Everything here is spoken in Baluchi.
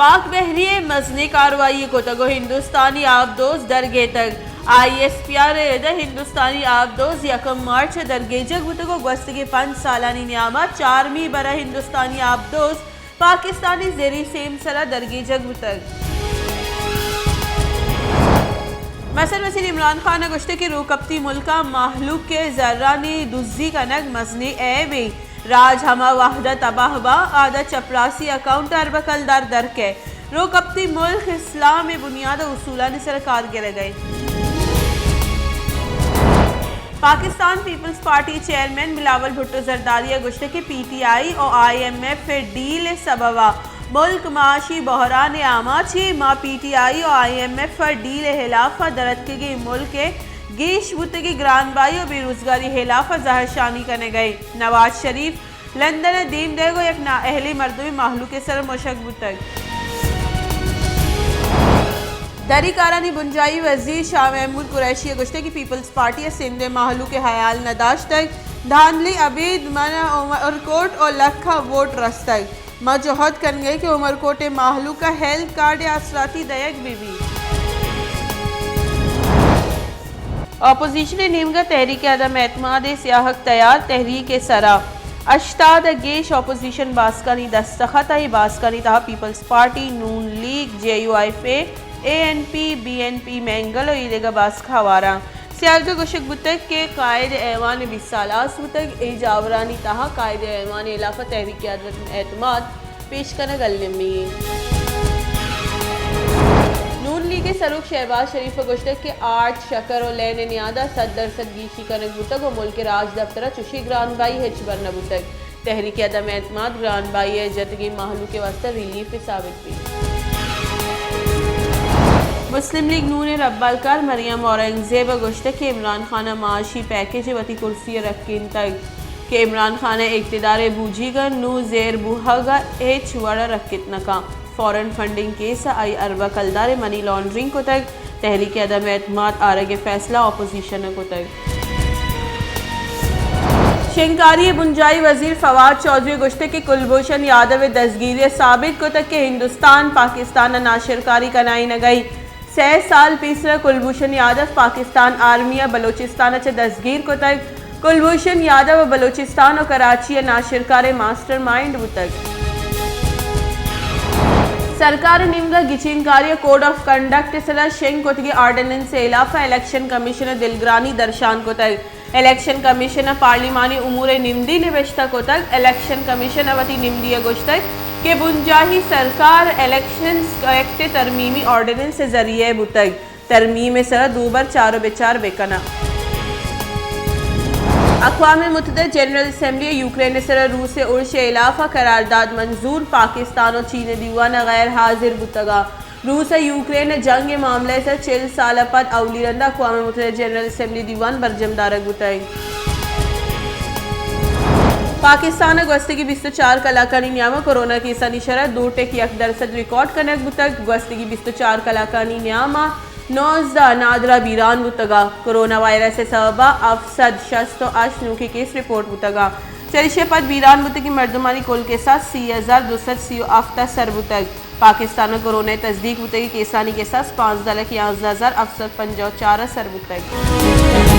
پاک بحری ءَ مزنیں کاروائی کتگ ءُ ہندوستانی آبدوز درگیتگ۔ آئی ایس پی آر ءِ رد ءَ ہندوستانی آبدوز یکم مارچ ءَ درگیجگ بوتگ ءُ گوستگیں پنچ سالانی نیام ءَ چارمی بر ءَ ہندوستانی آبدوز پاکستانی زیری سیم سرا درگیجگ بوتگ۔ مصر وزیر عمران خان ءَ گوشتگ کہ روکپتی ملک ءَ مہلوک ءِ زرانی دزی کنگ مزنیں عیبے۔ راج ہما وہد ءَ تباہ باں، آدا چپراسی اکاؤنٹ ءَ ارب کلدار در کئے۔ روکپتی ملک اسلام ءِ بنیاد ءُ اصولانی سرا کار گرگ ءَ انت۔ پاکستان پیپلز پارٹی چیئرمین بلاول بھٹو زرداری ءَ گوشتگ کہ پی ٹی آئی ءُ آئی ایم ایف ءِ ڈیل ءِ سبب ءَ ملک معاشی بحران ءِ آماچ ایں۔ ما پی ٹی آئی ءُ آئی ایم ایف ءِ ڈیل ءِ ہلاف ءَ درتکگیں ملک ءِ گیش بوتگیں گرانبائی ءُ بے روزگاری ءِ ہلاف ءَ زہرشانی کنگ ءَ ایں۔ نواز شریف لندن ءَ دیم دئیگ ءُ یک نااہلیں مردمے مہلوک ءِ سر ءَ مشگ بوتگ۔ دری کارانی بنجاہی وزیر شاہ محمود قریشی ءَ گوشتگ کہ پیپلز پارٹی ءَ سندھ ءِ مہلوک ءِ ہیال نہ داشتگ۔ دھاندلی ابید من ءَ عمرکوٹ ءُ لکھ ءَ ووٹ رستگ۔ ما جہد کنگ ءَ ایں کہ عمرکوٹ ءِ مہلوک ءَ ہیلتھ کارڈ ءِ آسراتی دئیگ بہ بیت۔ اپوزیشن ءِ نیمگ ءَ تحریک عدم اعتماد ءِ سیاہگ تیار، تحریک ءِ سرا ہشتاد ءَ گیش اپوزیشن باسکانی دستخط ءَ، اے باسکانی تہا Peoples Party, Noon League, J U F A, A N P, B N P Mengal ءُ اے دگہ باسک ہوار اَنت۔ سیاہگ ءَ گوشگ بوتگ کہ قائد ایوان ءِ بیست سال آس بوتگ، اے جاورانی تہا قائد ایوان ءِ ہلاف ءَ تحریک عدم اعتماد پیش کنگ المی انت۔ نون لیگ ءِ سروک شہباز شریف ءَ گوشتگ کہ آرٹ، شکر ءُ لین ءِ نیاد ءَ صد درصد گیشی کنگ بوتگ ءُ ملک ءِ راجدپتر ءَ چشیں گرانبائی ہچبر نہ بوتگ۔ تحریک عدم اعتماد گرانبائی ءِ جتگیں مہلوک ءِ واستہ ریلیفے ثابت بیت۔ مسلم لیگ نون ءِ ربالکار مریم اورنگزیب ءَ گوشتگ کہ عمران خان ءَ معاشی پیکج ءَ وتی کرسی ءَ رکینتگ۔ کہ عمران خان ءِ اقتدار ءِ بوجیگ ءَ نوں زیر بوہگ ءَ ہچ وڑ ءَ رکت نہ کنت۔ فارن فنڈنگ کیس ءَ آئی اربہ کلدار ءِ منی لانڈرنگ کتگ، تحریک عدم اعتماد آرگ ءِ فیصلہ اپوزیشن ءَ کتگ۔ شنگکاری ءِ بنجاہی وزیر فواد چوہدری ءَ گوشتگ کہ کلبھوشن یادو ءِ دزگیری ءَ ثابت کتگ کہ ہندوستان پاکستان ءَ ناشرکاری کنائینگ ءَ انت۔ سئے سال پیسر ءَ کلبھوشن یادو پاکستان آرمی ءَ بلوچستان ءَ چہ دزگیر کتگ۔ کلبھوشن یادو ءَ بلوچستان ءُ کراچی ءَ ناشرکار ءِ ماسٹر مائنڈ بوتگ۔ سرکار ءِ نیمگ ءَ گچینکاری ءُ کوڈ آف کنڈکٹ ءِ سرا شنگ کتگیں آرڈیننس ءِ ہلاف ءَ الیکشن کمیشن ءَ دلگرانی درشان کتگ۔ الیکشن کمیشن ءَ پارلیمانی امور ءِ نمدی نبشتہ کتگ۔ الیکشن کمیشن ءَ وتی نمدی ءَ گوشتگ کہ بنجاہی سرکار الیکشنز ایکٹ ءِ ترمیمی آرڈیننس ءِ ذریعہ ءَ بوتگ۔ ترمیم ءِ سرا دوبر چار ءُ بچار بہ کناں۔ اقوام متحدہ جنرل اسمبلی ءَ یوکرین ءِ سرا روس ءِ ارش ءِ ہلاف ءَ قرارداد منظور، پاکستان ءُ چین ءِ دیوان ءَ غیر حاضر بوتگ ءَ۔ روس ءَ یوکرین ءِ جنگ ءِ معاملہ ءِ سر چل سال ءَ پد اولی رند ءَ اقوام متحدہ جنرل اسمبلی دیوان برجم دارگ بوتگ۔ پاکستان ءَ گوستگیں بیست ءُ چار کلاکانی نیام ءَ کورونا کیسانی شرح دو ٹک یک درسد ریکارڈ کنگ بوتگ۔ گوستگیں بیست ءُ چار کلاکانی نیام ءَ نوزدہ نادراہ بیران بوتگ ءَ۔ کورونا وائرس ءِ سبب ءَ ہفت سد شست ءُ ہشت نوکیں کیس رپورٹ بوتگ ءَ۔ چریشی ءَ پد بیران بوتگیں مردمانی کل کساس سی ہزار دو سد سی ءُ ہفت ءَ سر بوتگ۔ پاکستان ءَ کورونا ءِ تصدیق بوتگیں کیسانی کساس پانزدہ لکھ یازدہ ہزار ہفت سد پنجاہ ءُ چار ءَ سر بوتگ۔